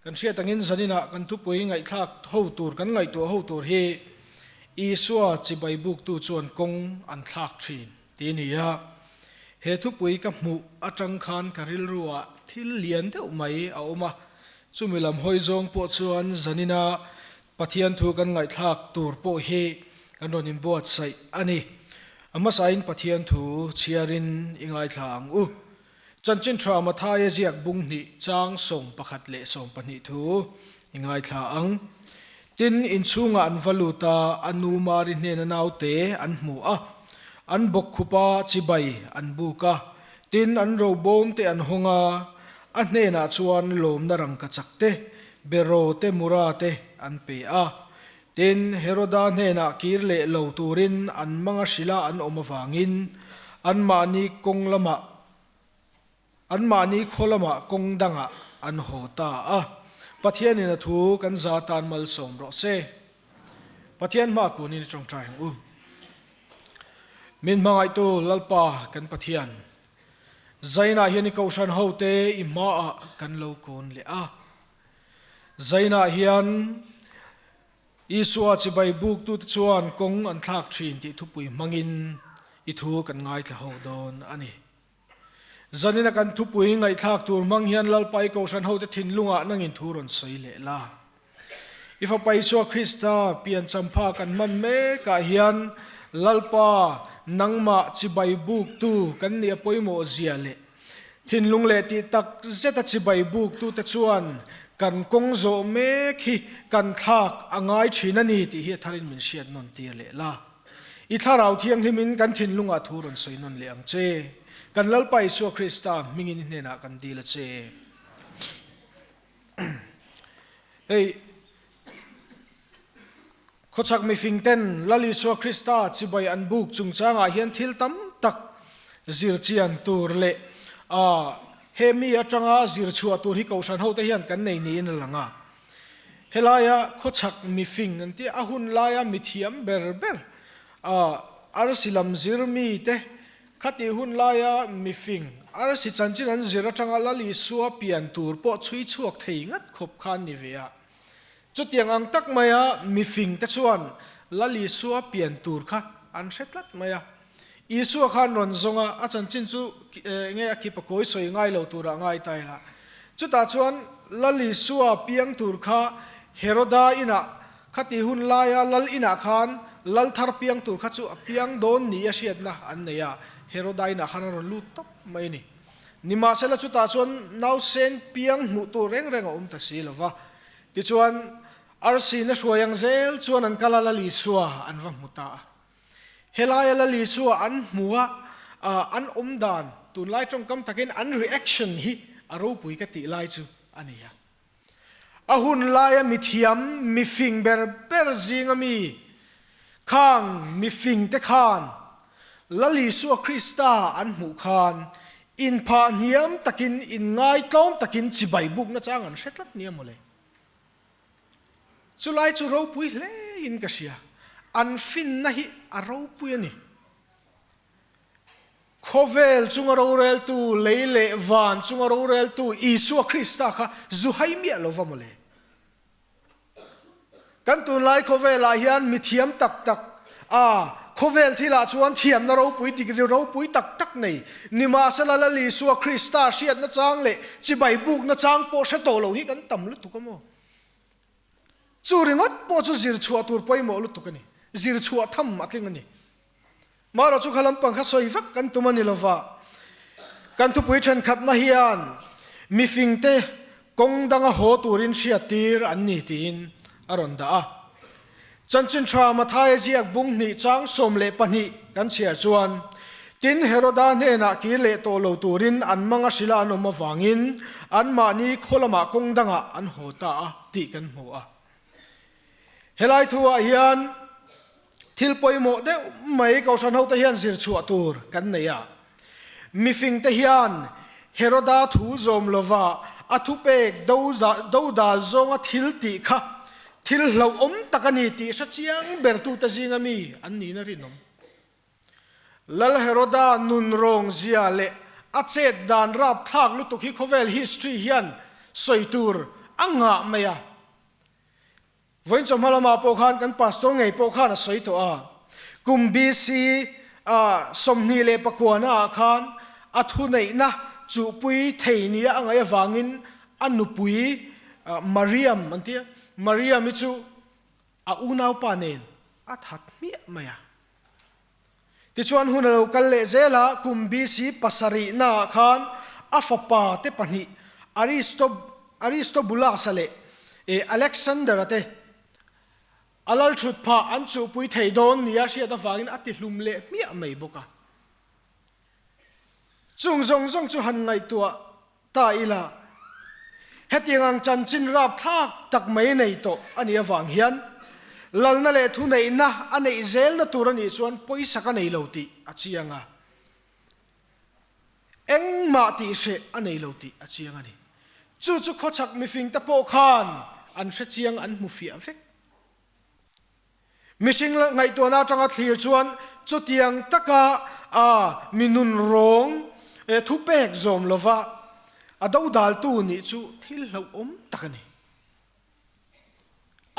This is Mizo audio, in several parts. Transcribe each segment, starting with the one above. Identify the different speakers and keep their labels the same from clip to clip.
Speaker 1: Kan hriat angin zaninah kan thupui ngaihthlak ho tur, kan ngaihtuah ho tur hi Isua chibai buktu chuan kawng an thlak thin tih a ni a. He thupui ka hmuh atang khan ka rilruah thil lian deuh mai a awm a, chumi lam hawi zawng pawh chuan zanina Pathian thu kan ngaihthlak tur pawh hi kan rawn inbuatsaih a ni. A hmasain Pathian thu chhiarin i ngaithla ang u. Chanchin tha Mathaia ziak bung hnih chang 11 leh 12 thu i ngaithla ang. Tin, inchhungah an va lut a, a nu Mari hnena naute an hmu a, an bawkkhupa chibai an buk a. Tin, an robawm te an hawng a, a hnenah chuan lawmna rangkachak te, beraw te, mura te an pe a. Tin, Heroda hnenah kir leh lo turin an manga hrila an awm avangin anmahni kawng lamah, anmahni khaw lamah kawng dangah an haw ta a. Pathianin a thu kan za tan malsawm rawh se. Pathian hma kunin i tawngtai ang u. Min hmangaihtu Lalpa kan Pathian, Zainah hian i kohhran hote i hmaah kan lo kawn leh a. Zainah hian Isua chibai buktute chuan kawng an thlak thin tih thupui hmangin i thu kan ngaithla ho dawn a ni. Zanina kan thupui ngaihthlak tur hmang hian Lalpa i Kohhran hote thinlungah nangin thu rawn sawi leh la. I Fapa Isua Krista pian champha kan hman mekah hian Lalpa nangmah chibai buktu kan nih a pawimawh zia leh Thinlung leh tih tak zeta chibai buktute chuan kan kawng zawh mek hi kan thlak a ngai thin a ni tih hi a tharin min hriat nawn tir leh la. I Thlarau Thianghlimin kan thinlungah thu rawn sawi nawn leh ang che. Kan Lalpa Isua Krista hmingin i hnenah kan dil a che. Hei. Khawchhak mifing ten Lal Isua Krista chibai an buk chungchangah hian thil tam tak zir chian tur leh a he mi atanga zir chhuah tur hi Kohhran hote hian kan nei niin a lang a. Helaia khawchhak mifing an tih a hun laia mithiam ber ber a arsi lam zir mite Khatih hun laia mifing, arsi chanchin an zir atanga Lal Isua pian tur pawh chhui chhuak thei ngat khawp kha an ni ve a. Chutiang ang tak maia mifing te chuan Lal Isua pian tur kha an hre tlat mai a. Isua kha an rawn zawng a, a chanchin chu nge a kip a kawi sawi ngai lo turah ngai ta ila. Chutah chuan Lal Isua piang tur kha Heroda inah Khati hun laia lal inah khan lal thar piang tur kha chu a piang dawn ni a hriatna an nei a, Heroda inah khan a rawn lut tawp mai a ni. Nimahsela chutah chuan nausen piang hmuh tur reng reng a awm ta si lo va. Tichuan, arsi na hruai ang zel chuan an kal a, Lal Isua an va hmu ta a. Helaia Lal Isua an hmu a, an awm dan, tunlai tawngkam takin an reaction hi a ropui ka tih lai chu a ni a. A hun laia mithiam, mifing ber ber zinga mi khang mifingte khan Lal Isua Krista an hmuh khan inphah hniam takin, inngaitlawm takin chibai bukna chang an hre tlat nia mawle. Chulai chu ropui hlein ka hria. An finna hi a ropui a ni. Khawvel chunga roreltu, lei leh van chunga roreltu Isua Krista kha zu hai miah lo va mawle. Kan tunlai khawvelah hian mithiam tak tak, a khawvel thilah chuan thiamna ropui, degree ropui tak tak nei, nimahsela Lal Isua Krista hriatna chang leh chibai bukna chang pawh hre tawh lo hi kan tam lutuk a maw? Chu ringawt pawh chu zir chhuah tur pawimawh lutuk a ni. Zir chhuah tham a tling a ni. Mahrawh chu kha lampang kha sawi vak kan tum a ni lova, kan thupui thenkhatna hian mifingte kawng danga haw turin hriattir an ni tiin a rawn dah a. Chanchin tha Mathaia ziak bung hnih chang 12 kan chhiar chuan, Tin, Heroda hnenah kir leh tawh lo turin an manga hrila an awm avangin anmahni khaw lamah kawng dangah an haw ta a tih kan hmu a. Helai thuah hian thil pawimawh deuh mai Kohhran hote hian zir chhuah tur kan nei a. Mifingte hian Heroda thu zawm lova a thupek dodal zawnga thil tih kha thil hlauhawm tak a ni tih hre chiang bertute zinga mi an nihna rinawm. Lal Heroda nun rawng zia leh a chet dan rapthlak lutuk hi khawvel history hian sawi tur a ngah mai a. Vawiin chawhma lamah pawh khan kan pastor ngei pawh khan a sawi tawh a, kum BC 29 naah khan a thuneihna chuhpui thei nia a ngaih avangin a nupui Mariam an ti a, Mariam-i chu a unaupa nen a that hmiah mai a. Tichuan hun a lo kal leh zel a, kum BC pasarihnaah khan a fapa te pahnih Aristobulus-a leh Alexander-a te a lal thut phah an chuhpui thei dawn nia hriat avangin a tihlum leh hmiah mai bawk a. Chung zawng zawng chu han ngaihtuah ta ila, hetiang ang chanchin rapthlak tak mai nei tawh a nih avang hian lalna leh thuneihna a neih zelna tur a nih chuan pawisa ka nei lo tih a chiang a, engmah tih hreh a nei lo tih a chiang a ni. Chu chu khawchhak mifingte pawh khan an hre chiang an hmu fiah vek. Mihring ngaihtuahna atanga thlir chuan chutiang taka a mi nun rawng thupek zawm lova a dodaltu nih chu thil hlauhawm tak a ni.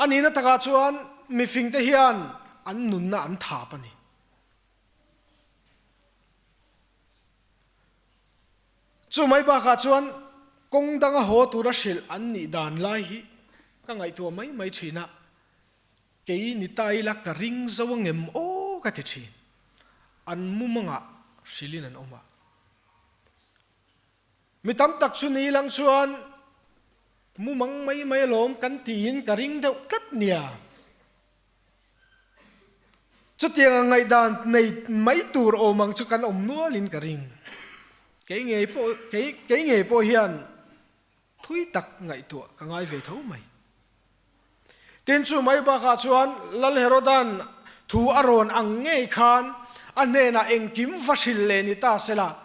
Speaker 1: A nihna takah chuan mifingte hian an nunna an thap a ni. Chu mai bakah chuan kawng danga haw tura hrilh an nih dan lai hi ka ngaihtuah mai mai thin a. Kei ni ta ila ka ring zo angem aw ka ti thin. An mumangah hrilhin an awm a. Mi tam tak chu ni lang chuan mumang mai mai alawm kan tiin ka ring deuh tlat nia. Chutiang ang ngaihdan nei mai tur awm ang chu kan awm nualin ka ring. Kei ngei pawh kei kei ngei pawh hian Thui tak ngaihtuah ka ngai ve tho mai. Tin, chu mai bakah chuan Lal Herodan thu a rawn ang ngei khan a hnenah engkim va hrilh leh ni ta sela,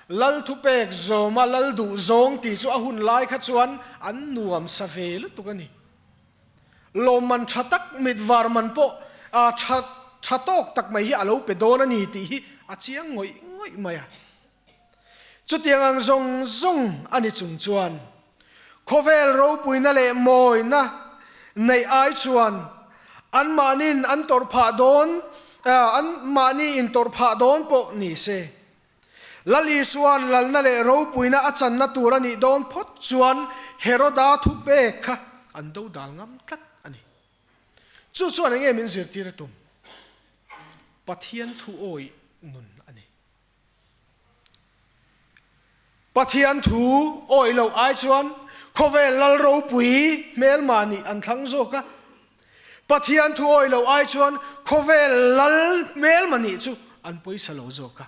Speaker 1: Lal thupek zawma Lal duh zawng tih chu a hun lai kha chuan an nuam sa ve lutuk a ni. Lawmman tha tak, mitvar man pawh tha tha tawk tak mai hi a lo pe dawn a ni tih hi a chiang ngawih ngawih mai a. Chutiang ang zawng zawng a ni chung chuan khawvel ropuina leh mawina neih ai chuan anmahniin an tawrh phah dawn, anmahni in tawrh phah dawn pawh ni se. Lal Isua'n lalna leh ropuina a channa tur a nih dawn phawt chuan Heroda thupek kha an dodal ngam tlat a ni. Chu chuan enge min zirtir a tum? Pathian thu awih nun a ni. Pathian thu awih loh ai chuan khawvel lal ropui hmelma nih an thlang zawk a. Pathian thu awih loh ai chuan khawvel lal hmelma nih chu an pawisa lo zawk a.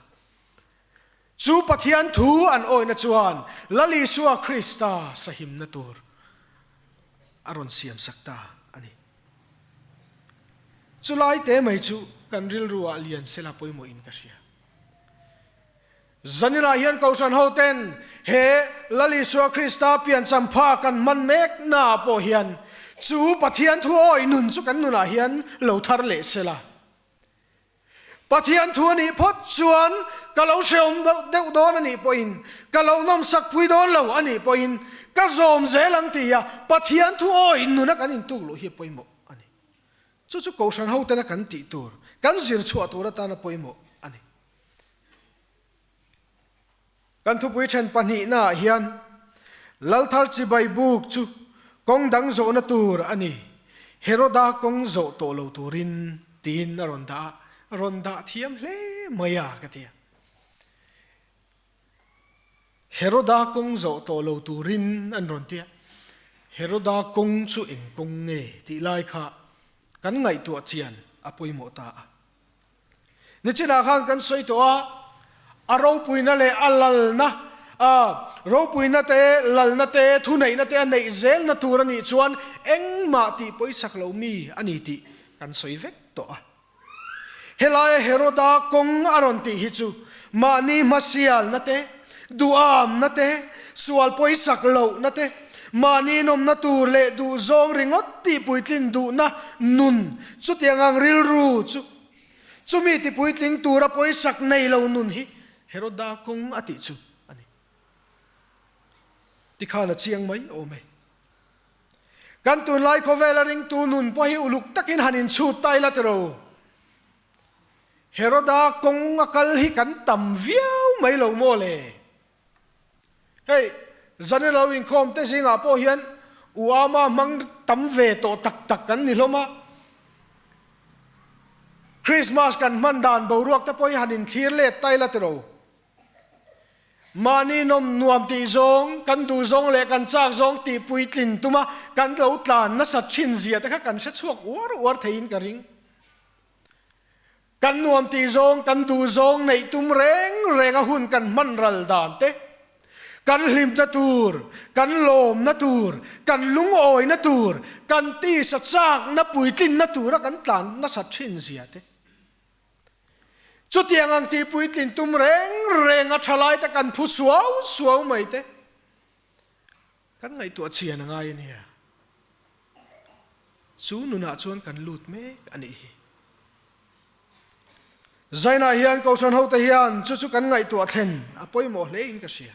Speaker 1: Chu Pathian thu an awihna chuan Lal Isua Krista sahimna tur a rawn siamsak ta a ni. Chulai te mai chu kan rilru ah lian sela pawimawh in ka hria. Zaninah hian Kohhran ho ten he Lal Isua Krista piancham pha kan hman mek na ah pawh hian chu Pathian thu awih nun chu kan nunah hian lo thar leh sela. Pathian thu a nih phawt chuan ka lo hrehawm deuh dawn a nih pawhin, ka lo nawmsak pui dawn lo a nih pawhin ka zawm zel ang ti a Pathian thu awih nuna kan intuk luh hi a pawimawh a ni. Chu chu Kohhran hotena kan tih tur, kan zir chhuah tur atana pawimawh a ni. Kan thupui then pahnihnaah hian Lalthar chibai buk chu kawng dang zawhna tur a ni, Heroda kawng zawh tawh lo turin tiin a rawn dah a, rawn dah thiam hle mai a ka ti a. Heroda kawng zawh tawh lo turin an rawn ti a, Heroda kawng chu eng kawng nge tih lai kha kan ngaihtuah chian a pawimawh ta a. Nichinah khan kan sawi tawh a, a ropuina leh a lalna, a ropuina te, lalna te, thuneihna te a neih zelna tur a nih chuan engmah tih pawisak lo mi a ni tih kan sawi vek tawh a. Helaia Heroda kawng a rawn tih hi chu mahni hmasialna te, duhamna te, sual pawisak lohna te, mahni nawmna tur leh duhzawng ringawt tih puitlin duhna nun chutiang ang rilru chu chumi ti puitling tura pawisak nei lo nun hi Heroda kawng a tih chu a ni. Tikhan a chiang mai awm e. Kan tunlai khawvela ringtu nun pawh hi uluk takin han inchhut ta ila tiro. Heroda kawng a kal hi kan tam viau mai lo maw le? Hei, zan ilo inkhawm te zingah pawh hian u ama hmang tam ve tawh tak tak kan ni hlawm a. Christmas kan hman dan boruak te pawh hi han inthlir let ta ila tiro. Mahni nawm nuam tih zawng, kan duh zawng leh kan chak zawng tih puitlin tuma kan lo tlan nasat thin zia te kha kan hre chhuak uar uar theiin ka ring. Kan nuam tih zawng, kan duh zawng neih tum reng reng a hun kan hman ral dan te, kan hlimna tur, kan lawmna tur, kan lungawina tur, kan tisa chakna puitlinna tura kan tlan nasat thin zia te. Chutiang ang tih puitlin tum reng reng a thalai te kan phu suau suau mai te kan ngaihtuah chian a ngai a nia. Chu nunah chuan kan lut mek a nih hi. Zainah hian Kohhran hote hian chu chu kan ngaihtuah thlen a pawimawh hle in ka hria.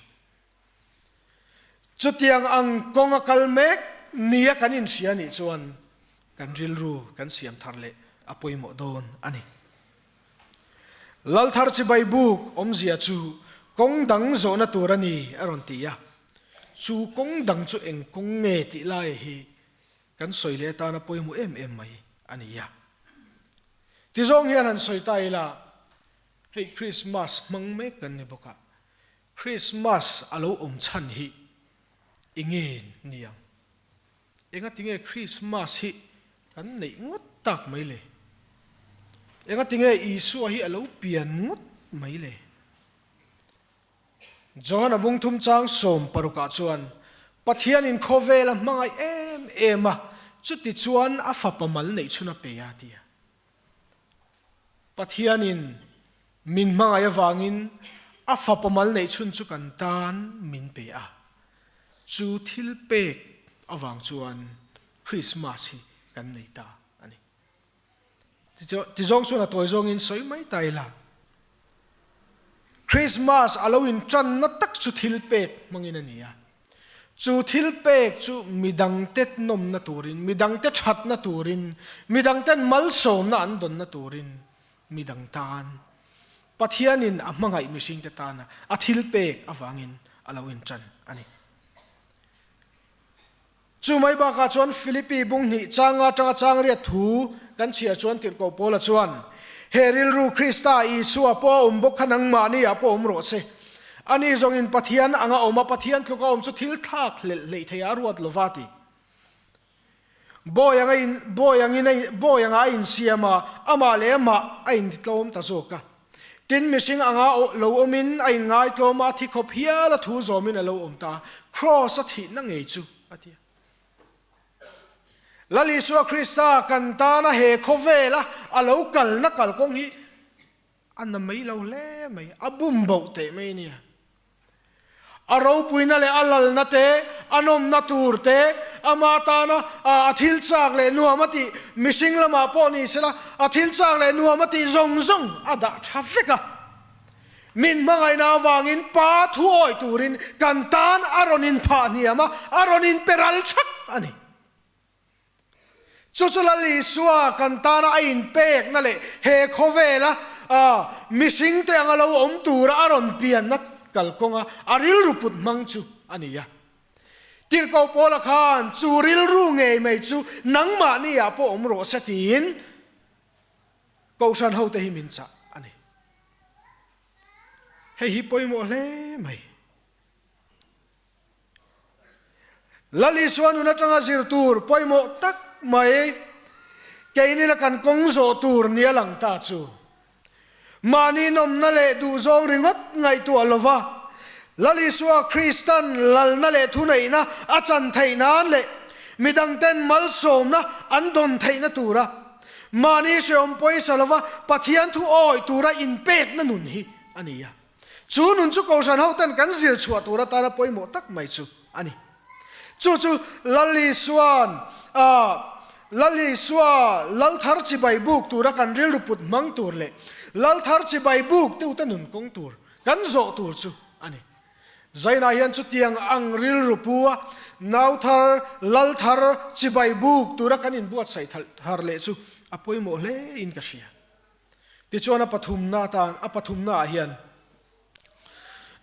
Speaker 1: Chutiang ang kawng a kal mek nia kan inhria nih chuan kan rilru kan siam thar leh a pawimawh dawn a ni. Lalthar chibai buk awmzia chu kawng dang zawhna tur a ni a rawn ti a. Chu kawng dang chu eng kawng nge tih lai hi kan sawi leh atana pawimawh em em mai a ni a. Tizawng hian han sawi ta ila, hei Krismas hmang mek kan ni bawk a, Krismas a lo awm chhan hi i nge ni ang? Engatinge Krismas hi kan neih ngawt tak mai le? Engatinge Isua hi a lo pian ngawt mai le? Johana bungthum chang 16ah chuan, Pathianin khawvel a hmangaih em em a, chuti chuan a fapa mal neih chhun a pe a, ti a. Pathianin min hmangaih avangin a fapa mal neih chhun chu kan tan min pe a. Chu thil pek avang chuan Krismas hi kan nei ta a ni. Tizawng chuan a tawi zawngin sawi mai ta ila. Krismas a lo inṭanna tak chu thil pek hmangin a ni a. Chu thil pek chu midangte nawmna turin, midangte ṭhatna turin, midangten malsawmna an dawnna turin, midang tan, Pathianin a hmangaih mihringte tana a thil pek avangin a lo inṭan a ni. Chu mai bakah chuan Philippi bung hnih changa atanga chang riat thu kan chhiar chuan Tirhkoh Paula chuan, He rilru Krista Isua pawh a awm bawk kha nangmahni ah pawh awm rawh se. Ani zawngin Pathian anga awm a, Pathian tluka awm chu thil thlak hlelh hleih thei ah a ruat lova ti. Bawi anga in, bawi angin a, bawi anga a insiam a, amah leh amah a intitlawm ta zawk a. Tin, mihring anga lo awmin a inngaitlawm a, a thi khawp hial a thu zawmin a lo awm ta, Kraws a thihna ngei chu, a ti a. Lal Isua Krista kan tana he khawvela a lo kalna kalkawng hi a na mai lo hle mai, a bum boh teh mai a nia. A ropuina leh a lalna te, a nawmna tur te, ama tana a thil chak leh nuam a tih, mihring lamah pawh ni sela, a thil chak leh nuam a tih zawng zawng a dah tha vek a. Min hmangaihna avangin Pa thu awi turin kan tan a rawn inphah hniam a, a rawn inpe ral thak a ni. Chu chu Lal Isua kan tana a inpekna leh he khawvela mihringte anga lo awm tura a rawn pianna kalkawnga a rilru put hmang chu a ni a. Tirhkoh Paula khan chu rilru ngei mai chu nangmahni ah pawh awm rawh se tiin Kohhran hote hi min chah a ni. Hei hi pawimawh hle mai. Lal Isua nun atanga zir tur pawimawh tak mai keinina kan kawng zawh tur nia lang ta chu mahni nawmna leh duhzawng ringawt ngaihtuah lova Lal Isua Kristan lalna leh thuneihna a chan theih nan leh midangten malsawmna an dawn theihna tura mahni hrehawm pawisa lova Pathian thu awih tura inpekna nun hi a ni a. Chu nun chu Kohhran hoten kan zir chhuah tur atana pawimawh tak mai chu a ni. Chu chu Lal Isua'n a Lal Isua Lal thar chibai buk tura kan rilru put hmang tur leh Lal thar chibai buk tute nun kawng tur kan zawh tur chu a ni. Zainah hian chutiang ang rilru pu a. Nau thar, lal thar, chibai buk tura kan inbuatsaih thar leh chu a pawimawh hle in ka hria. Tichuan a pathumna atan a pathumna ah hian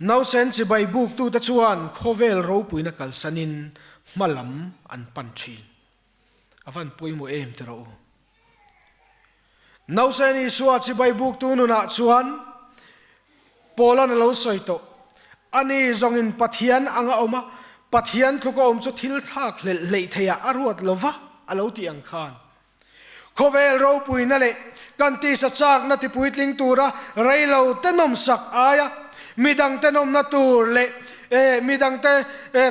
Speaker 1: Nausen chibai buktute chuan khawvel ropuina kalsanin hma lam an pan thin. A van pawimawh em ti rawh u. Nausen Isua chibai buktu nunah chuan Paula'n a lo sawi tawh. Ani zawngin Pathian anga awm a, Pathian tluka awm chu thil thlak hlelh hleih theiah a ruat lo va a lo tih ang khan. Khawvel ropuina leh kan tisa chakna tipuitling tura reilo te nawmsak aia midangte nawmna tur leh midangte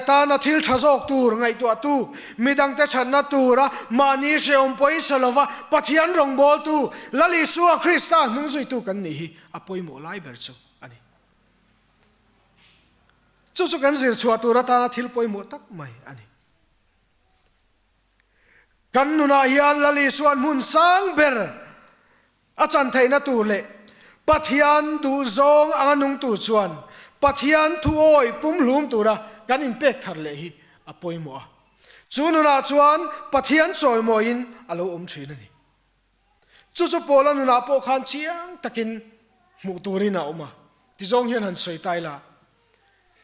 Speaker 1: tana thil tha zawk tur ngaihtuahtu, midangte chhanna tura mahni hrehawm pawisa lova Pathian rawngbawltu Lal Isua Krista hnungzuitu kan nih hi a pawimawh lai ber chu a ni. Chu chu kan zir chhuah tur atana thil pawimawh tak mai a ni. Kan nunah hian Lal Isua'n hmun sang ber a chan theihna tur leh Pathian duhzawng anga nung tur chuan Pathian thuawi pumhlum tura kan inpek thar leh hi a pawimawh a. Chu nunah chuan Pathian chawimawiin a lo awm thin a ni. Chu chu Paula nunah pawh khan chiang takin hmuh turin a awm a, tizawng hian han sawi ta ila.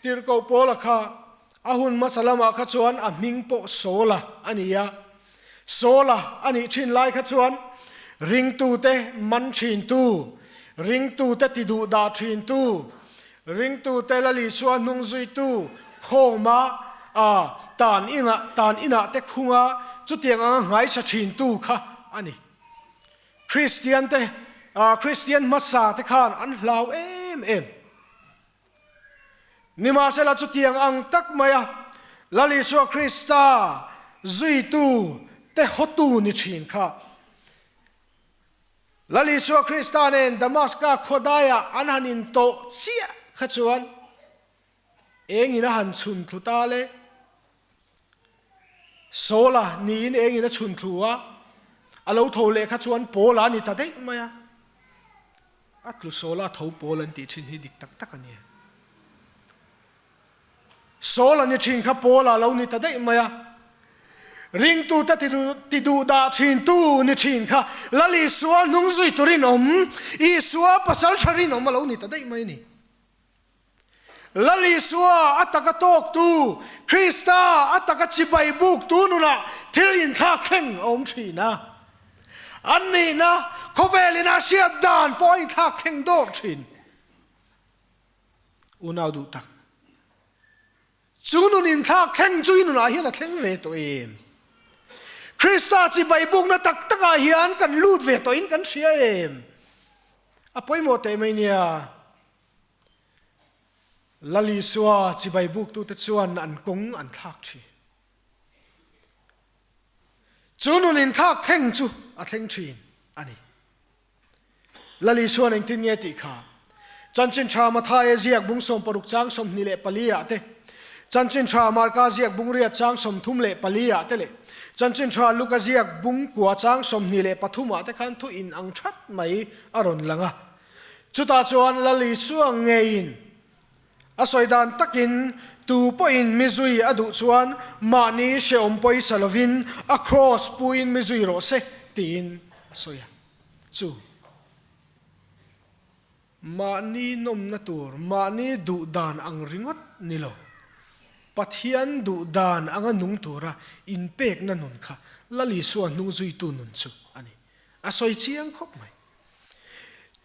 Speaker 1: Tirhkoh Paula kha a hun hmasa lamah kha chuan a hming pawh Saula a ni a. Saula a nih thin lai kha chuan ringtute man thintu, ringtute ti duh dah thintu, ringtute Lal Isua hnung zuitu khawma a tan inah tan inah te khunga chutiang anga nghaisa thintu kha a ni. Kristian te, Kristian hmasa te khan an hlau em em. Nimahsela chutiang ang tak maia Lal Isua Krista zuitu te hotu ni thin kha Lal Isua Krista nen Damaska khawdaiah an han intawh chiah kha chuan engin a han chhun thlu ta le? Saula niin engin a chhun thlu a, a lo tho leh kha chuan Paula a ni ta daih mai a. A tlu Saula tho Paul an tih thin hi dik tak tak a ni. Saula ni thin kha Paula lo ni ta daih mai a. Ringtute ti duh dah thintu ni thin kha Lal Isua hnung zui tu rinawm, Isua pasal tha rinawm a lo ni ta daih mai a ni. Lal Isua a taka tawktu, Krista a taka chibai buktu nunah thil inthlak thleng a awm thin a. An nihna khawvelin a hriat dan pawh a inthlak thleng dawr thin. Unau duh tak, chu nun inthlak thleng chu i nunah hian a thleng ve tawh em? Krista chibai bukna tak takah hian kan lut ve tawhin kan hria em? A pawimawh teh mai nia. Lal Isua chibai buktute chuan an kawng an thlak thin. Chu nun inthlak thleng chu a thleng thin a ni. Lal Isua'n engtin nge tih kha Chanchin Tha Mathaia ziak bung 60 chang 24 ah te, Chanchin Tha Marka ziak bung riat chang 34 ah te leh Chanchin Tha Luka ziak bung kua chang 23 ah te khan thu inang that mai a rawn lang a. Chutah chuan Lal Isua ngeiin a sawi dan takin tu pawhin mi zui a duh chuan mahni hrehawm pawisa lovin a kraws puiin mi zui rawh se tiin a sawi a. Chu mahni nawmna tur, mahni duh dan ang ringawt ni lo, Pathian duh dan anga nung tura inpekna nun kha Lal Isua hnung zuitu nun chu a ni. A sawi chiang khawp mai.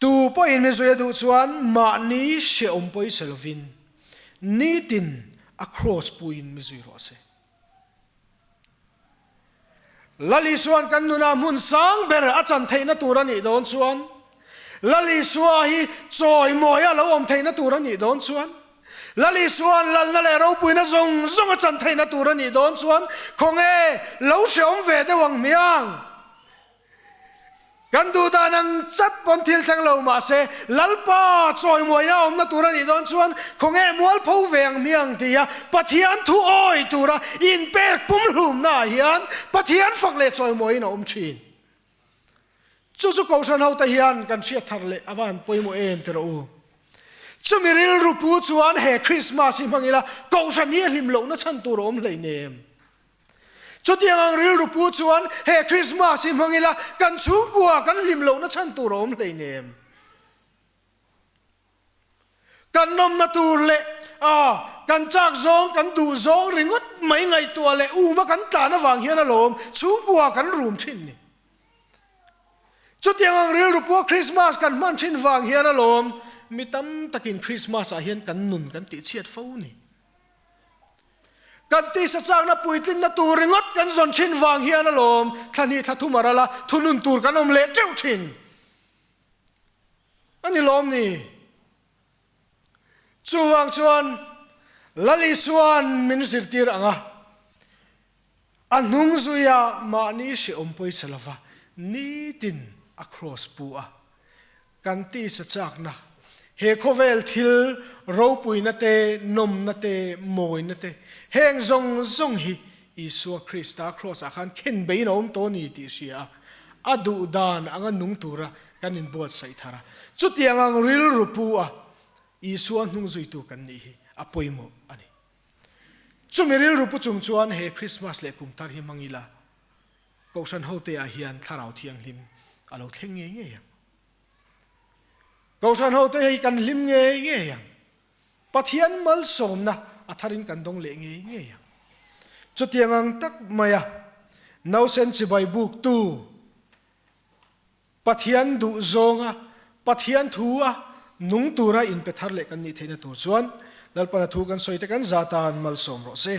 Speaker 1: Tu pawhin mi zui a duh chuan mahni hrehawm pawisa lovin nitin a kraws puiin mi zui rawh se. Lal Isua'n kan nunah hmun sang ber a chan theihna tur a nih dawn chuan, Lal Isua hi chawimawi a lo awm theihna tur a nih dawn chuan, Lal Isua'n lalna leh ropuina zawng zawng a chan theihna tur a nih dawn chuan khawnge lo hrehawm ve deuh ang hmiang? Kan duh dan ang chat pawn thil thleng lo mahse Lalpa chawimuaina awmna tur a nih dawn chuan khawnge mualpho ve ang hmiang tia Pathian thu awi tura inpek pumhlumna ah hian Pathian fak leh chawimuain a awm thin. Chu chu Kohhran hote hian kan hriat thar leh a van pawimawh em ti rawh u. Chumi rilru pu chuan he Krismas hi hmang ila Kohhran hi a hlim lohna chhan tur a awm hleinem. Chutiang ang rilru pu chuan he Krismas hi hmang ila kan chhungkua kan hlim lohna chhan tur a awm hleinem. Kan nawmna tur leh a kan chak zawng kan duh zawng ringawt mai ngaihtuah leh uma kan tlan avang hian alawm chhungkua kan rum thin ni. Chutiang ang rilru pawh Krismas kan hman thin vang hian alawm mi tam takin Krismas ah hian kan nun kan tihchhiat fo ni. Kan tisa chakna puitlinna tur ringawt kan zawn thin vang hian alawm thla hnih thla thum a ral a, thunun tur kan awm leh teuh thin a ni lawm ni. Chuvang chuan Lal Isua'n min zirtir ang a, a hnung zuia mahni hrehawm pawisa lova nitin a kraws pu a, kan tisa chakna, he khawvel thil ropuina te, nawmna te, mawina te, heng zawng zawng hi Isua Krista kraws ah khan khen beiin a awm tawh a ni tih hria a, a duh dan anga nung tura kan inbuatsaih thar a. Chutiang ang rilru pu a Isua hnung zuitu kan nih hi a pawimawh a ni. Chumi rilru pu chung chuan he Krismas leh kum thar hi hmang ila, Kohhran hote ah hian Thlarau Thianghlim a lo thleng ngei ngei ang. Kohhran hote hi kan hlim ngei ngei ang. Pathian malsawmna a tharin kan dawng leh ngei ngei ang. Chutiang ang tak maia nausen chibai buktu Pathian duh zawnga Pathian thu a nung tura inpe thar leh kan nih theihna tur chuan Lalpana thu kan sawi te kan za tan malsawm rawh se.